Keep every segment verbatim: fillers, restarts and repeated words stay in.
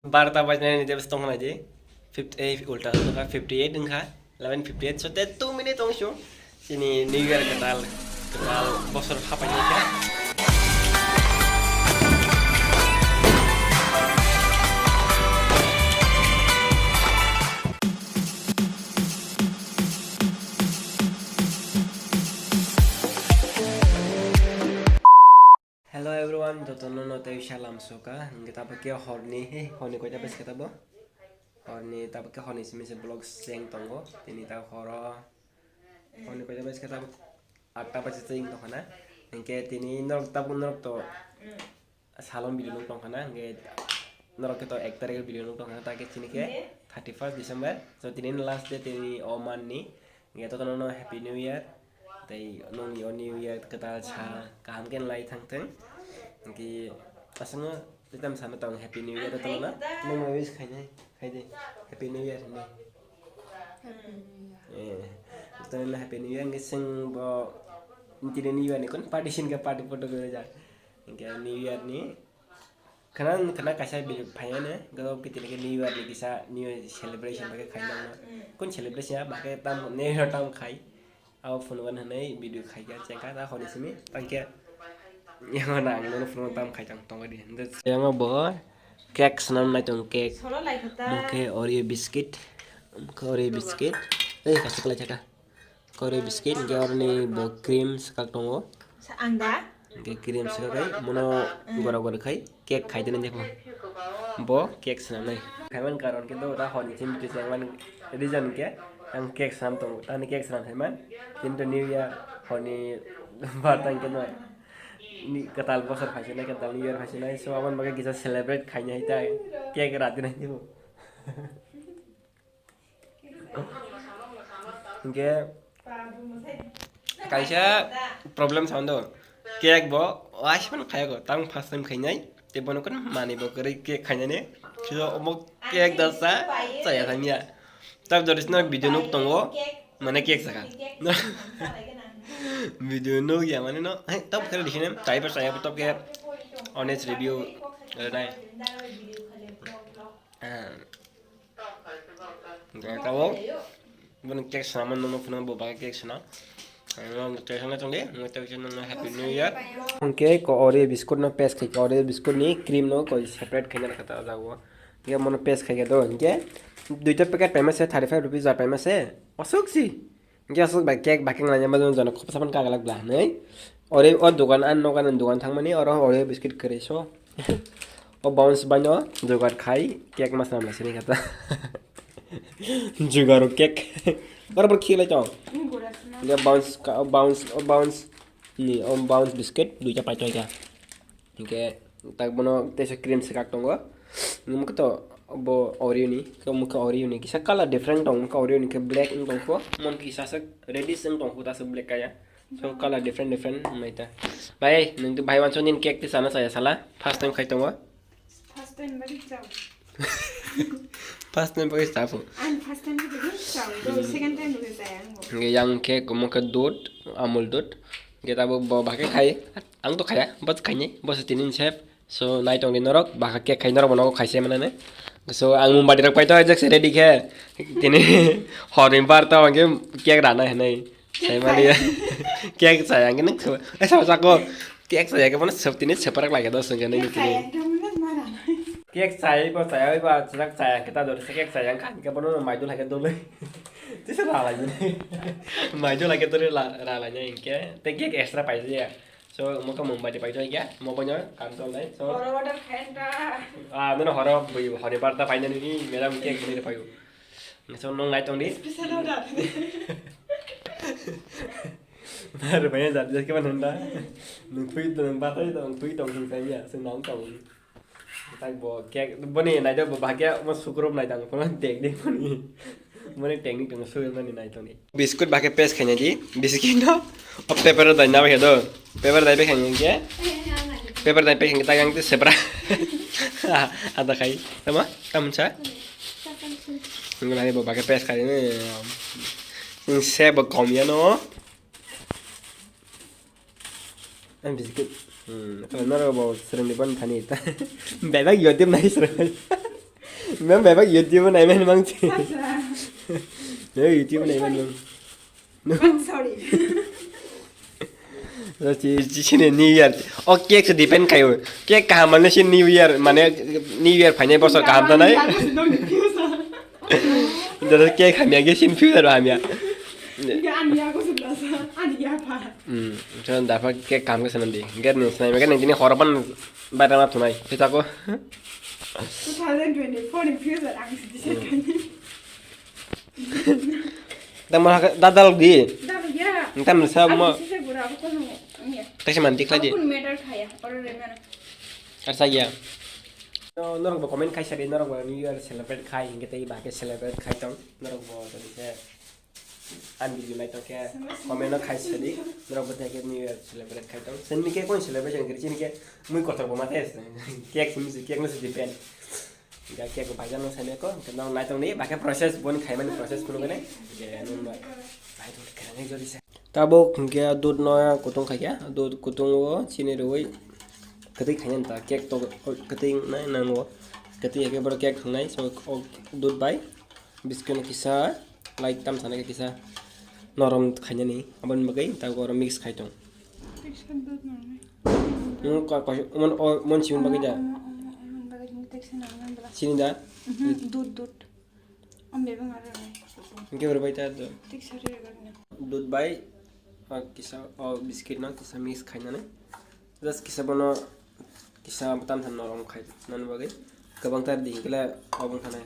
Barta bajnani je tong nai di. Fifty, eh, ulta wngkha, fifty eight wngkha. Eleven fifty eight, so te two minute wng sio. Chini New Year kwtal, kwtal bosor hapai nai kha. Hello everyone, jotono no tei salam soka. Hingke tabuk ke horni, he, horni koita bes khe tabuk? Horni tabuk ke horni simi se vlog seng tongo. Tini tabuk horo horni koita bes khe tabuk atta bajak teng tongkha na. Hingke tini norok tabuk norok to salon video nuk tongkha na. Hingke norok khe to ek tarikh video nuk tongkha na. Ta khe chini khe thirty first December. So tini last day tini o man ni. Hingke jotono no Happy New Year. Tei nongni o New Year kwtal sal kaham khe lai thang thung. Hingke aswkno tei tamo sana tong Happy New Year jotono na. Nongno wish khainai, khai di. Happy New Year hinwi. Happy New Year. Eh, jotono Happy New Year hingke chwng bo tini New Year ni kon party sin khe party photo gwi rijak. Hingke New Year ni Khana, khana kaisa video phaiyane, gado kitini ke New Year ni kisa New Year celebration bagwi khaina no. Kun celebration ya, bagwi tam, New Year tam khai. Abo phunukgo hinwi video khaikha, chengkha, ta honi simi, tangkhe. Yang na ang nono phunukgo tam khai tang, tongwi di. Yang bo cake swnam nai tong cake. Solo lai khata. Mokhe Oreo biscuit, mokhe Oreo biscuit. Eh, kaisa kalai chaka. Kori biscuit, hingke oroni bo cream swkak tongo. Sa-, ang da? Hingke cream swkak kai, mono gora gora khai, cake khai dini jepho. Bo cake swnamnai. Khaiman karon khe do, ta hor ni simi twi chengmani reason khe, ang cake swnam tongo. Tani cake swnam khaiman, kintu New Year horni bartang khe no, ni kwtal bosor phaisinai, kwtal New Year phaisinai, so aboni bagwi kisa celebrate khaina hai ta cake radinai jepho. Hingke kaisa problem sound o. Cake bo waisa phano khaya go. Tang first time khainai. Tei bono kono manwi bo kwrwi cake khainani. Phiyo omo cake da sa chaya thangya. Tab jori sino video nuk tongo. Mane cake saka. Video nuk ya mane no. Hai tab kare dikine. Tai pa saya tab ke honest review. Dai. Ah. Hingke tabuk bono cake swnamani nono phunukgo, bo bagwi cake swnam. Ang cake swnamna tongdi, ang cake swnamna Happy New Year. Hingke ko Oreo biscuit no paste khaikha, Oreo biscuit ni cream no koi separate khaina rwkha ta o jaga o. Hingke mono paste khaikha do, hingke duita packet paima se thirty five rupees bai paima se. Oswk si. Hingke aswk bai cake bai khe nai ma jona khopsa phano kaglak bla hinwi. Ore o dogan, ani nogo ani dogan thangmani, oro Oreo biscuit kwrwi so. O bounce bai no jugar khai, cake ma swnam lai sini kata. Jugar o cake. Oro bo khilai tong. Hingke bounce ka, o bounce, o bounce ni, o bounce biscuit duita paitoi kha. Hingke tak bono teisa cream swkak tongo. Nukha to bo Oreo ni, omo khe Oreo ni kisa colour different tong, omo khe Oreo ni khe black wng tongkho, mon kisa swk reddish wng tongkho, ta swk black kaya. So colour different different wngmai ta. Bai, nwng to bai wansuk nini cake twi chana chaya sala? First time khai tongo? First time bagwi chao. First time bagwi chapho. Ang first time bagwi chao. Hmm. Second time bagwi chaya ang bo. Hingke yang cake omo khe dud, Amul dud. Hingke tabuk bo bahai khai. Ang to khaya, bo khainai, bo se tini sep. So, nai tongdi norok, baka cake khai norok bo nogo khaise manane. So, ang mombati rok paito, jak se ready khe. Tini horni barta hwnkhe cake rana hinwi. Sai mani ya. Cake chaya hwnkhe nang, eh, sama sako. Cake chaya khe mano sep tini separak lage dos hwnkhe nang tini. Cake chaya ba chaya ba chwrak chaya hwnkhe ta dori se cake chaya hwnkhe bono maidul hai khe dole. Tisa ralai. Maidul hai khe dole ralai hwnkhe. Te cake extra paijaya. So, omo khe mung bai paito kya, omo bai no kam chol nai. So, horo order khayan ta. Ah, nono horo bui, hori barta paina nini, madam cake bui paio. So, nong nai tong di. Special order. Bar bai jat jat ke ban handa. Nung thui tong, barta tong, thui tong sing sai ya, so nong tong. Tak bo cake, boni nai do bo bahai khe omo sukrop nai tang, kono tek di boni. Boni tek ni tong sui mani nai tong ni. Biscuit bahai khe paste khaina di, biscuit no o paper o dai na bai khe do. Paper dai bai khaina khe, paper dai bai khaina tak yang te sebra. Ada khai, tama, tama cha. Ngai bo bahai khe paste khai ni. Sing se bo kom ya no. Ang biscuit. Hmm, kalau noro bo sereng di ban thani ta. Bebak yodim nai sereng. Mem bebak YouTube naimani mangsi. Acha. Bebak YouTube naimani mang. Sorry. Chi, chi, chini New Year. O cake se depend khayo. Cake kaham mane si New Year, mane New Year phainai bosor kaham tanai. Dada cake hamya ge sin future hamya. Ani ya ko sudla sa, ani ya pa. Hmm, so dapha cake kaham ke sanam di. Get ni sanai, get ni tini horopan baita na tunai. Pita ko. Two thousand twenty-four in future ang si di. Tamo haka dadal di. Dadal ya. Tam sa mo. Sisa gura ko no. Kaisa man dikla di. Kun matter khaya. Oro re mana. Karsa ya. No, norok bo comment khai sadi, norok bo New Year celebrate khai, hingke tei ba ke celebrate khai tong. Norok bo tadi ke an video nai tong ke comment no khai sadi, norok bo tei ke New Year celebrate khai tong. Sen ni ke kon celebration kiri chini ke mui kotor bo mate. Cake simi cake no se depend. Ga cake bai jano sai ko, ke no nai tong ni ba ke process bon khai mani process kuno kene. Ke no ba. Bai to ke nai jori se. Tabuk hingke dudh no kutung khaikha, dudh kutung o chini rwui kwtwi khaina ta cake to kwtwi nai nango, kwtwi hake borok cake thwngnai so o dudh bai biscuit no kisa light tam sana kisa norom khainani aboni bagwi tabuk oro mix khai tong. Mon, mon, mon simun bagwi da. Chini da. Dudh, dudh. Hingke oro bai ta do. Dudh bai, o kisa, o biscuit no kisa mix khainani. Just kisa bono, kisa tam tham norom khai, nani bagwi. Kwbang tar di, hingke le obo wngkha nai.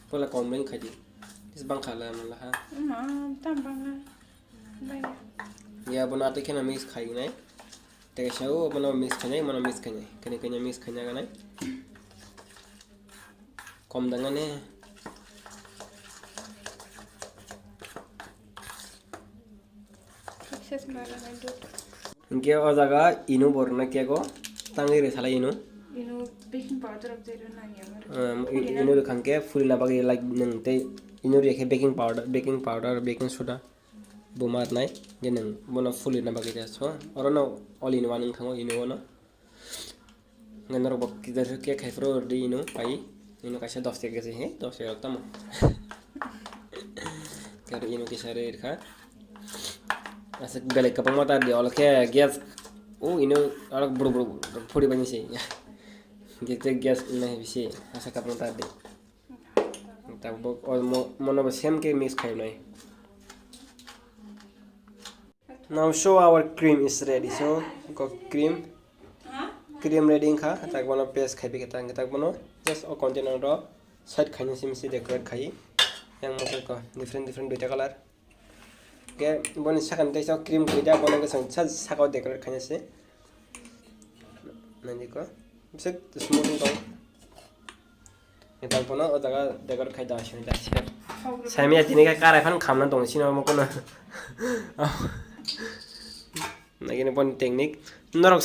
Pola kom bai khai di. Kisa bang kha le, mala ha. Tam bang ha. Ya, bono atwi kheno mix khai nai. Tei kaisa o bono mix khainai, bono mix khainai. Kani kani mix khaina ganai. Kom dangane. Success mana nai dut. Hingke o jaga inu borokno cake o tangwi rw salai inu. Inu baking powder of zero nang ya maro. Um, i-, inu rwkha hingke furina bagwi like nwng tei inu rwkhe baking powder, baking powder, baking soda. Bo ma rwnai, je nwng bono fulirna bagwi de so, oro no all in one wng thango ino bono. Nge norok bo kisa khe khai phuru rwdi ino pai, ino kaisa dos taka se he, dos taka rok tamo. Khe aro ino kisa rwi rwkha. Aswk belai kwbangma ta rwdi, olo khe gas, o ino aro buru buru phuri bani se. Gas, gas nai bisi, aswk kwbangma ta rwdi. Tabuk o mo-, mono bo same khe mix khainai. Now so our cream is ready. So, ko cream, cream ready wngkha. Tak bono paste khai bikhe tak, tak bono just o container ro side khaina simi se decorate khai. Yang mo ko different different duita color. Ke boni sakani teisa cream khaida bono ke sa saka decorate khaina se. Nani ko. Bisik smooth wng tong. Nang bono o jaga decorate khai da sini da sini. Saimya tini khe karai phan khamna tong sini omo kono. Nagini pon technique. Norok,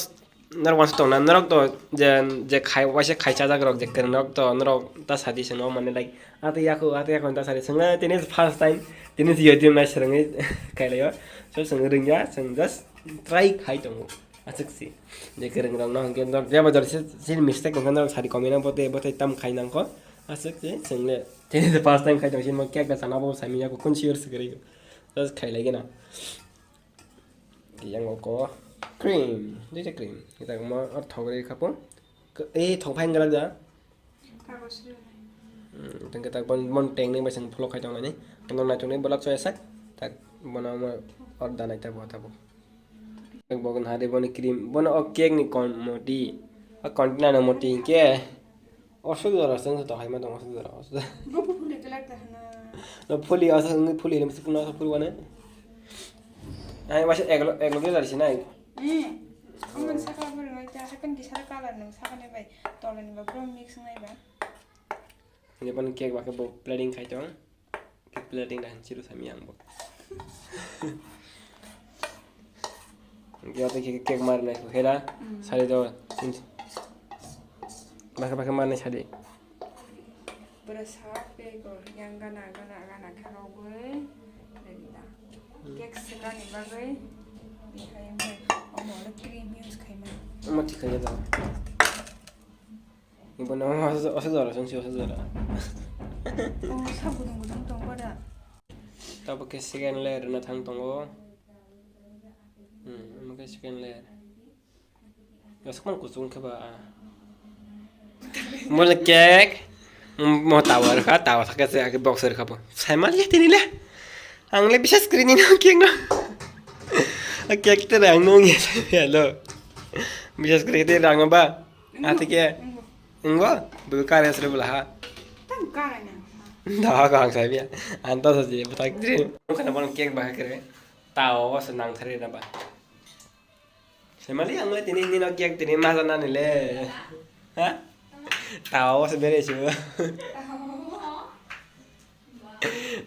norok wansa tongna, norok to je, je khai, waisa khai chajak rok je kwrwng rok to norok ta sadi sino mane like, ate yaku, ate yaku ta sadi sino, tini first time, tini si YouTube nai swrwngwi kailaio. So swrwng rwngya, swrwng just try khai tongo. Aswk si. Je kwrwng rok no hwnkhe norok jeba jora si, si mistake hwnkhe norok sadi komina bote, bote tam khai nangkho. Aswk si, swrwng le. Tini first time khai tong sini cake da sana bo sami yaku kun sure swrwngwi. Just khai lagi na. Yang oko cream, dui ta cream. Kita mo ar thok re kapo. Ke, eh, thok phain galak da. Kagos re. Hmm, tengke tak bon, bon teng ni basang vlog khai tong nai. Kono nai tong ni belak so esak. Tak bono mo or da nai ta bo ta bo. Tak bo na de boni cream, bono o cake ni kon moti. A container no moti ke. Oso jora seng to hai ma tong oso jora. Oso jora. Gopo phuli kelak ta hana. No phuli oso ngi phuli rim sik no oso phuli wane. Ai masa eglo eglo de dari sinai. Hmm. Amon saka phuli ngai ta hakan ki sara color nang saka ne bai. Tole ni ba bro mix ngai ba. Ini pon cake ba ke bo plating khai tong. Cake plating dah chiru sami ang bo. Gya te cake, cake mar nai ko hera. Hmm. Sari do. Baka baka mar nai sari. Bora sa pe ko yang gana gana gana kha rogoi. Cake seka ni bagoi. Dikhai mo. Omo le cream use khai ma. Omo thik khai do. Ibo no oso jora song si oso jora. Oh, sa gudung gudung tong pada. Tabo ke second layer na thang tongo. Hmm, omo ke second layer. Aswk man kuchung khe ba, ah. Mo cake, mo tower kha, tower thake se age box er kha bo. Sai mal ya tini le. Ang le bisas kri ni no cake no. A cake te rang no nge hello. Bisas kri te rang ba. Ati ke. Ngo, bu kare sre bula ha. Tam kare na. Da ka ang sai bia. Anta sa je bu tak dri. Kana bon cake ba kre. Tao se nang thare na ba. Semali ang le tini nino cake tini masa nani le. Ha? Tao se bere su.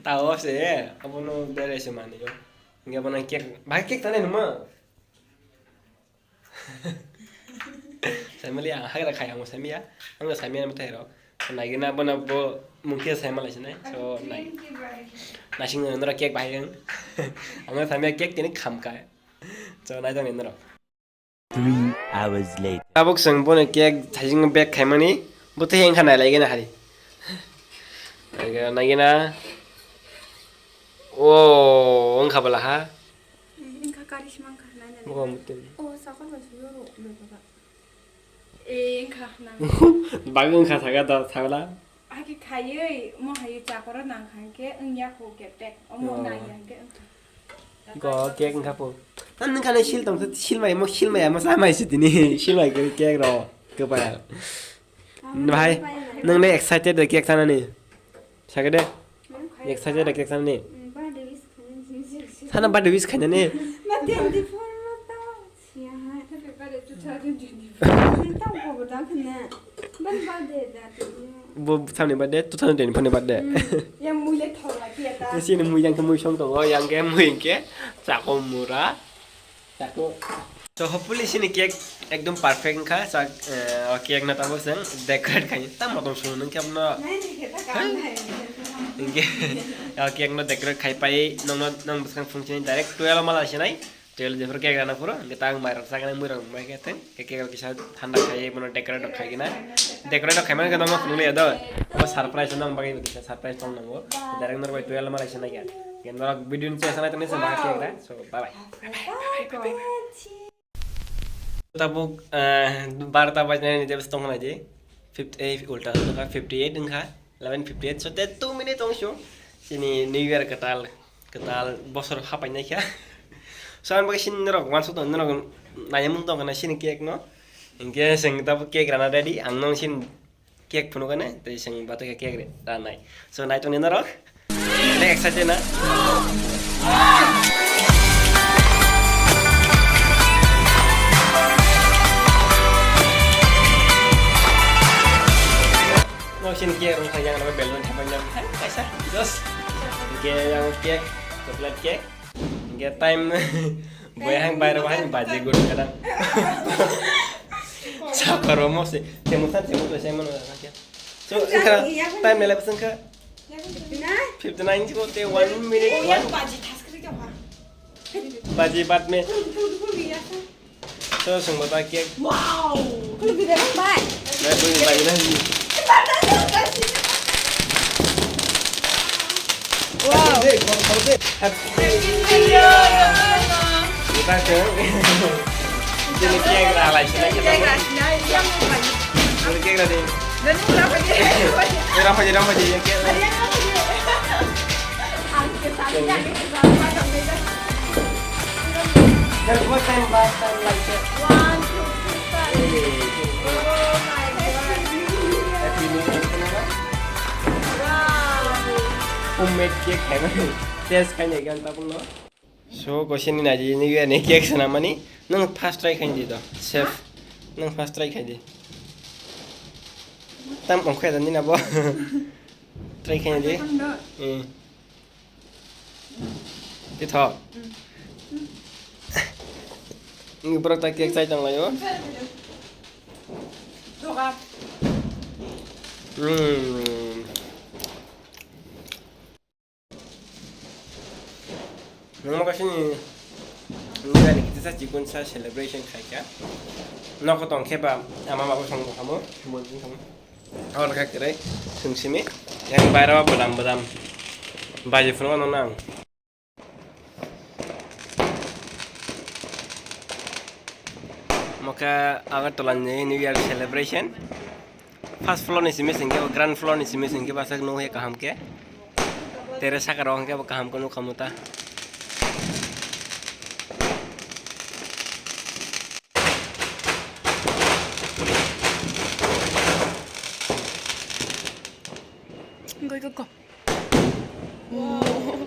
Tao se abono bere su mani yo. Nge bono cake, ba cake tane numa. Semali ang hagra khai ang semia. Ang semia mate ro. Nagina bono bo mungke semali sinai. So nai. Nasing nora cake bahai ang. Ang semia cake tini kham kai. So, nai tong nini rok. Three hours later. Tabuk chwng bono cake thaising bag khaimani, bo tei wngkha nai lai gana hari. Nai gana, nai gana. O, wngkha bwla ha. Wngkha kari se mankha, nai nai. Bo mutin. O, sakol bai suyo ro, lo baba. E, wngkha nang. Bagwi wngkha saka da, sakla. Hake khaiwi, mo hai chakoro nang kha hwnkhe wngya kho cake tek. Omo nang ya hwnkhe wngkha. Go cake wngkha po. Tam nung khana sil tong, sil mai mo, sil mai mo, sa mai si tini, sil mai khe cake ro, khe pa. Bahai, nung ne excited da cake sanani. Saka de. Excited da cake sanani. Sana birthday wish khainani. Bo samni birthday, two thousand twenty-four ni birthday. Yang mui le thok la kia ta. Sini mui yang ke mui song tongo, yang ke mui ke chako mura. Chako. So hopefully sini cake ekdom perfect wngkha. Chak, eh, o cake no tamo seng decorate khai. Tam motom sung nung khe no. Nai ni khe ta kam nai. Hingke o cake no decorate khai pai nong no nong bwskang phung sini direct twelve mala sinai. Twelve jephru cake rana phuru, hingke tang mai rok saknai mui rok mai khe teng. Cake rok kisa thanda khai bono decorate rok khai gina. Decorate rok khai mani khe nong no phunuk liya do. Bo surprise nong bagwi kisa surprise tong nango. Direct nor bai twelve mala sinai khe. Hingke norok video ni chesa nai tong nai se ma cake ra. So bye bye. Tabuk, eh, barta bajnani je tong nai je. Fifty, eh, ulta wngkha, fifty eight wngkha. Eleven fifty eight, so te two minute wng sio. Sini New Year kwtal, kwtal bosor hapai nai kha. So, ang bagwi sini norok uansuk tong, norok nai mung tong kana sini cake no. Hingke seng tabuk cake rana ready, ang nong sini cake phunuk kana, tei seng bato khe cake ranai. So, nai tong ni norok. Te excited na? No, sini cake rung kha yang rung balloon thapa yang. Hai, kaisa, dos. Hingke yang cake, chocolate cake. Hingke time, boy hang bayar wahang baje guru kadang. Sakaro mo se, temo sa temo to se mano. So, wngkha, time nela bwswng kha? Fifty nine. Fifty nine chiko te one minute, oh, one. Baji thas kri kha. Baji baad mein. So, sungbo ta cake. Wow. Khulbi de bye. Bye, bye, bye, bye. Wow. Happy New Year. Ita ke. Ini cake ra lai sini. Cake ra sini. Ini cake ra deh. Dan berapa dia? Berapa dia? Berapa dia? Yang cake. Yang berapa dia? Ang ke satu yang ke satu macam beda. Dan buat time, buat time like that. One, two, three, start. Oh my God. Happy New Year. Happy New Year. Kenapa? Wow. Homemade cake hai mani. Test khai nai gan tabuk no. So, question ni naji ni ani cake sana mani. Nang first try khai di to. Chef. Nang first try khai di. Tam ong khai ni na bo. Try khai di. Tam do. Eh. Ti tho. Mm. Ni bro ta cake chai tong layo. Doga. Hmm. Nang ma kasi ni, ni ani kita sa chikun sa celebration khai kha. Noko tong khe ba ama ma ko song kamo. Mo ni kamo. Aboni kha kwrwi sungsimi. Yang bairo bodam bodam. Baji phunukgo nang. Mokha Agartala ni New Year celebration. First floor ni simi singke, ground floor ni simi singke, basak nung he kaham ke. Tere saka rong ke kaham ke nukha muta. Go, go, go. Wow.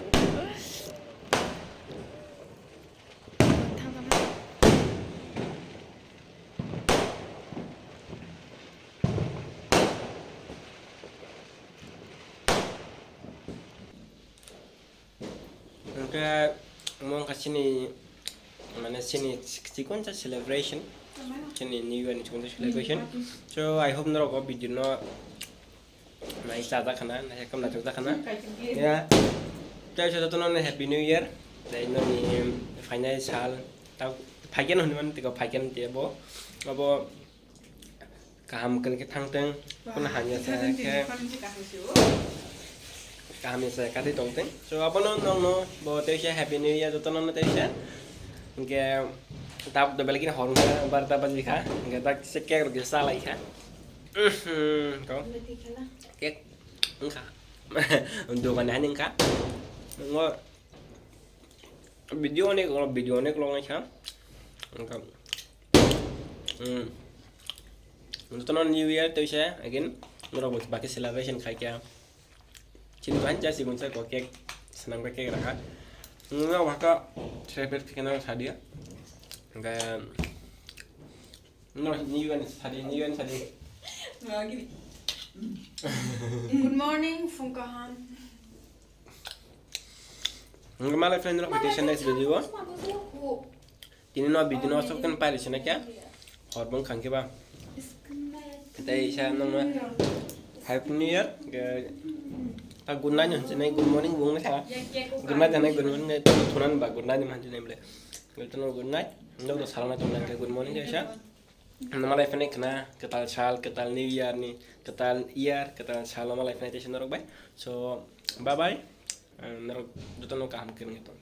Hwnkhe omo wngkha chini, mane, chini chikonsa celebration, chini New Year ni chikonsa celebration. So, I hope norok o video no nai chajak khana, nai kham nachajak khana. Ya, tei jotono no Happy New Year. Tei noni phainai sal, tei phaikhe no hwnwi mano, tei phaikhe no tei bo, abo kaham khe thangteng, kuno hamya sa khe kaham ya sa khe tongteng. So, abono nongno bo teisa Happy New Year jotono no teisa. Hwnkhe tab do belai kheno hor wngkha, barta baji kha, hwnkhe dak se cake rok kisa chalai kha. Uhmm, to. Cake wngkha. Dogan ni hani wngkha. Ngo video onek, video onek long kha. Wngkha. Hmm. Jotono New Year teisa again. Norok bo baki celebration khai kha. Chini ban ja sigun sa ko cake. Sanam ka cake rakha. Nuna waka celebrate khe na sadia. Ga No, ni yuan sadi, ni yuan sadi. Good morning, Fungkahan. Hwnkhe malai friend rok, tei sa next video o. Tini no video no sok ten pari sina kya? Hor bong khang khe ba. Tei sa nong no Happy New Year. Ke ta good night hwn sinai, good morning bung kha. Good night hwnai, good morning hwnai, thunan ba good night hwn sinai ble. Good night. Nok to salona tong nang khe good morning khe sa. Malai phani khna kwtal sal, kwtal New Year ni, kwtal year, kwtal sal malai phani tei sa norok bai. So, bye bye. Norok jotono kaham khe nang tong.